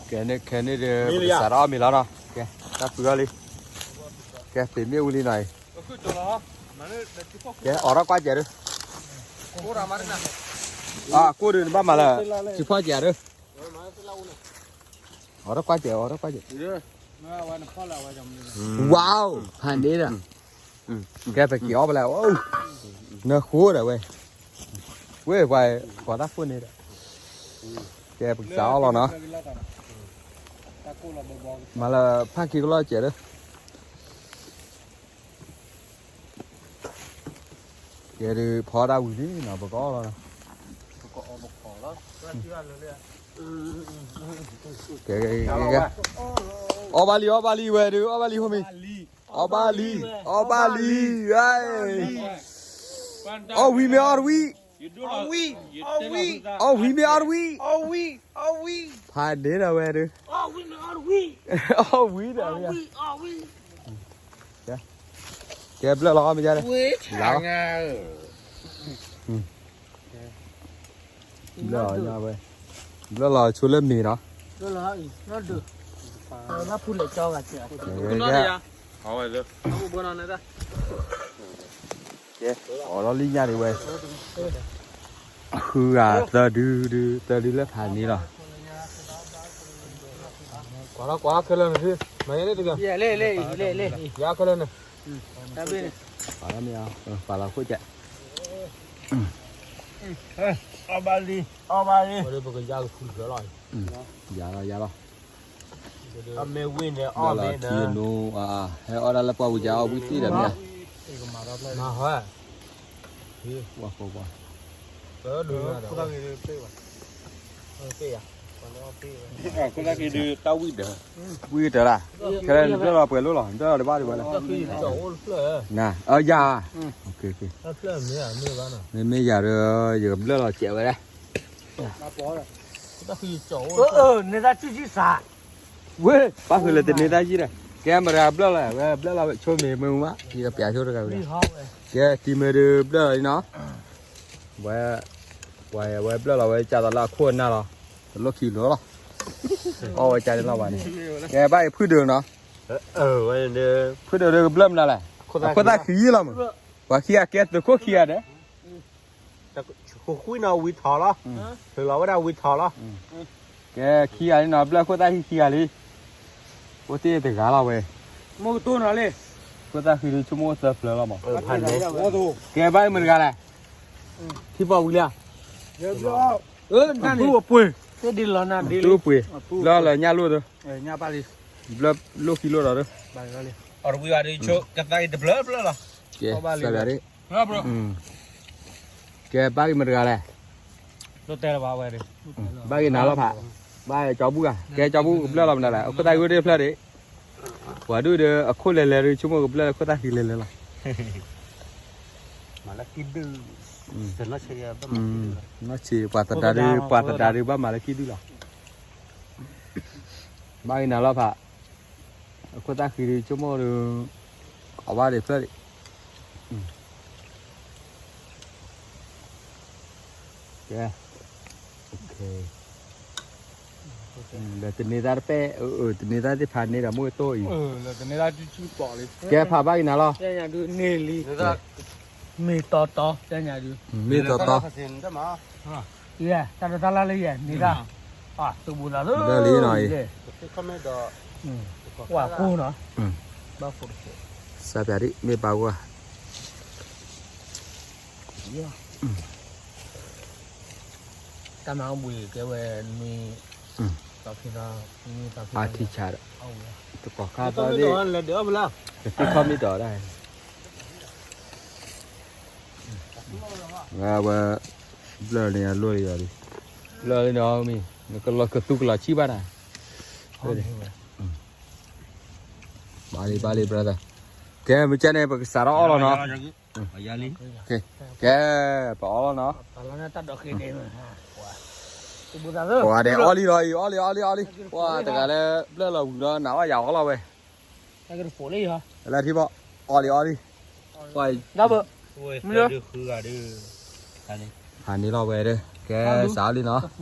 ကဲန့ၣ် ခဲန့ၣ်ဒီး ပကစးထီၣ်အီၣ်မ့ၤလီၤနီၤ. ကဲ တၢ်ဖုအီၣ်လံ. ကဲ ပ့ၤမ့ၣ်အူလံနီၤအံၤ. ကဲ အိးထီၣ်ကွၢ်စဲးဒုး. အကိၣ်ဒုး နဘၣ်မၤလၢ ထံဖီၣ်စဲးဒုး. အိးထီၣ်ကွᢢ်စဲး အိးထီၣ်ကွၢ်စဲး. Wow ဖးန့ၣ်ဒီး ကဲ ပက့ၤအီၣ်ပလဲၣ်, နဃိဒီးဝဲ, ဝဲ ပှၤ ပှၤတၢ်ဃိန့ၣ်ဒီး, ကဲ ပကစးအီၣ်လီၤနီၤ. မၤလၢဖးက့ၤကလီၢ်စဲးဒီး, ကဲဒုး ဖီဒၣ်ဝံၤလံနီၤ ပကအီၣ်လီၤနီၤ. ကဲ ကဲ ကဲ ကဲ အီၣ်ဘၣ်လံ အီၣ်ဘၣ်လံဝဲဒုး အီၣ်ဘၣ်လံ ဟိမံၤ, အီၣ်ဘၣ်လံ အီၣ်ဘၣ်လံ, အီၣ်ဝံၤမ့ၢ်အီၣ်တဝံၣ်, အီၣ်ဝံၤမ့ၢ်အီၣ်တဝံၣ်, ဖးန့ၣ်ဒီးဝဲဒုး, အီၣ်ဝံၤဒီးဝဲ, ကဲ ဘျၢၣ်လီၤအီၣ်မ့ၢ်ယါလဲၣ်, လါ, ဘျၢၣ်လီၤဝဲ, ဘျၢၣ်လီၤဆိလၢမ့ၤနီၤ, ဘျၢၣ်လီၤအံၤ, ဘျၢၣ်ဖူလဲၤကၠီဂၤစဲး, ကဲ အိးလီၤလံညါဒံးဝဲ, ဃုဂၤသၢဒုဒု သၢဒုလၢဖးန့ၣ်လီၤ. ကွၢ်လီၤကွၢ်ခဲလၢာ်န့ၣ်, မၤန့ၣ်တဂၤ, ယါခဲလၢာ်န့ၣ်, ပာ်လီၤမ့ၢ်အီၤ, ပာ်လီၤခိၣ်ကဲး, အီၣ်ဘၣ်လံ, အီၣ်ဘၣ်လံ, ပကယါကဖုဖျၢၣ်လီၤ, ယါလီၤ ယါလီၤ, အမ့ၢ်ဝံၣ်န့ၣ် အီၣ်မ့ၢ်န့ၣ်, ဟဲအီၣ်ဒၣ်လၢပှၢ်ဝံၤကါအီၣ်ဝံၣ်သ့ဒီးမ့ၢ်ဧါ, မၤဟီ, ပှၤဃိပှၤ ခိၣ်သၣ်ဃံဒုးတၢ်ဝံၣ်တၢၢ်, ဝံၣ်တၢၢ်လၢ, ခဲလၢာ်နဘျၢၣ်လီၤပှဲၤလိၣ်လီၤ နဘျၢၣ်လီၤတဘၣ်ဒံးဝဲလၢ, နၤ, အယၤ, မ့မ့ၢ်ယၤဒီး ယကဘျၢၣ်လီၤစဲးဝဲဒၣ်, န့ၢ်တၢ်စုဆံစး, ဝဲ, ပၣ်ဃုာ်လၢတန့ၢ်တၢ်ယံၣ်ဒီး, ကဲမတၤဘျၢၣ်လီၤ ဝဲဘျၢၣ်လီၤ ဆိမ့ၢ်မ့ၢ်မး ယကပျးဆိတဂၤဝဲ, ကဲတံၤမ့ၢ်ဒုးဘျၢၣ်လီၤလံနီၤ, ဝဲ, ပှၤဝဲဘျၢၣ်လီၤဝဲကၢ်သးလၢအခိၣ်အနၢ်လီၤ, တလိၣ်ခံလိၤလီၤ, အီၣ်ဝဲကၢ်န့ၣ်လီၤဘၣ်န့ၣ်, ကဲဘၣ်အံၤဖုဒုးနီၤ, ဖုဒုးဒုးကဘျၢၣ်မနုၤလဲၣ်, အခိၣ်သၣ်ဃံလီၤမး, ပှၤခံဂၤကဲသုးခိၣ်ခံဂၤဒီး ဃုကွံာ်နီၤဝံထီၣ်လီၤ, ဖုလီၤဝဲဒၣ်ဝံထီၣ်လီၤ, ကဲခံဂၤလံနီၤ ဘျၢၣ်ခိၣ်သၣ်ဃံခံဂၤလံ, အိၣ်တ့ၢ်တဂၤလီၤဝဲ, မိၢ်ကတိၢ်နီၤလံ, ခိၣ်သၣ်ဃံဒုးဆိကမိၣ်သၢဖျၢၣ်လီၤမး, ကဲဘၣ်အံၤမတၤတဂၤလဲၣ်, ထံပီၣ်ဝံၤလံဧါ, အၢ နတူၢ်ပှ့ၤ, နတူၢ်ပှ့ၤ, ဘျၢၣ်လီၤညၣ်လိၣ်ဒီး, ဘျၢၣ်လိၣ်ခံလိၣ်ဒီး, အီၣ်တဝံၤဘၣ်ဒုးဆိကသၣ်အံၤတဖျၢၣ်ဖျၢၣ်လီၤ, ကဲစၢ်ဒၣ်ဒၣ် ကဲဘၣ်ဂ့ၤမတၤတဂၤလဲၣ်, ဘၣ်ဂ့ၤနၤလီၤဖး, ဘၣ်ကၠီဘူၣ်ဂၤ ကဲကၠီဘူၣ်ကဘျၢၣ်လီၤမနုၤလဲၣ် အခိၣ်သၣ်ဃံဒုးဖျၢၣ်ဒံး, ပှၤဒုးဒီးအခိၣ်လဲၤလဲၤဒုး ဆိကမိၣ်ကဘျၢၣ်လၢခိၣ်သၣ်ဃံလဲၤလဲၤလီၤ, နီၢ်ဆံး ပှၤသဒါဒုး ပှၤသဒါဒုးဘၣ်မၤလၢခံဒုးလီၤ, ဘၣ်ဂ့ၤနၤလီၤဖး, အခိၣ်သၣ်ဃံဒုး ဆိကမိၣ်ဒီး, အဝါဒံးဖျၢၣ်ဒံး, ကဲ, လၢတန့ၤသၣ်တပဲၣ်, တန့ၤသၣ်သ့ၣ်ဖးန့ၣ်ဒီး မိၢ်တိၢ်အံၤ, ကဲဖးဘၣ်ဂ့ၤနၤလီၤ, မ့ၢ်တီတီ, မ့ၢ်တီတီ, တၢ်တၢ်လၢလၢယဲန့ၣ်ဒၣ်, တူၢ်ဘူၣ်သးသိလၢယဲန့ၣ်ဒၣ်, ဝါကိၢ်နီၤ, စးပၠးဒံး မ့ၢ်ပာ်ဝဲ တၢ်မၤဘှံးကဲဝဲမ့ၢ်, အထံဆးဒီး, တကိးခါသီသ့ၣ်, ကသံၣ်ခီၣ်မ့ၢ်ဒီးဒၣ်, ဝဲ, ဘျၢၣ်န့ၣ်အလိၣ်လံ, ဘျၢၣ်လံနီၤမံၤ, နကလီၤကသူကလီၤဆံၣ်ဘၣ်နၤ, ဘၣ်လံဘၣ်လံ brother, ကဲမ့ၢ်ကဲန့ၣ် ပကစးထီၣ်အီၣ်လီၤနီၤ. ကဲ, ပအီၣ်လီၤနီၤ. ပှၤဒဲးအီၣ်လံလီၤအံၤ အီၣ်လံအီၣ်လံအီၣ်လံ, ပှၤတဂၤလၢဘျၢၣ်လီၤဝံၤဒီး နးအီၣ်ယၤအီၣ်လီၤဝဲ, လၢထံဘီ, အီၣ်လံအီၣ်လံ, ပှၤ, ဟးန့ၢ်လီၤဝဲဒီး ကဲစးအီၣ်လံနီၤ.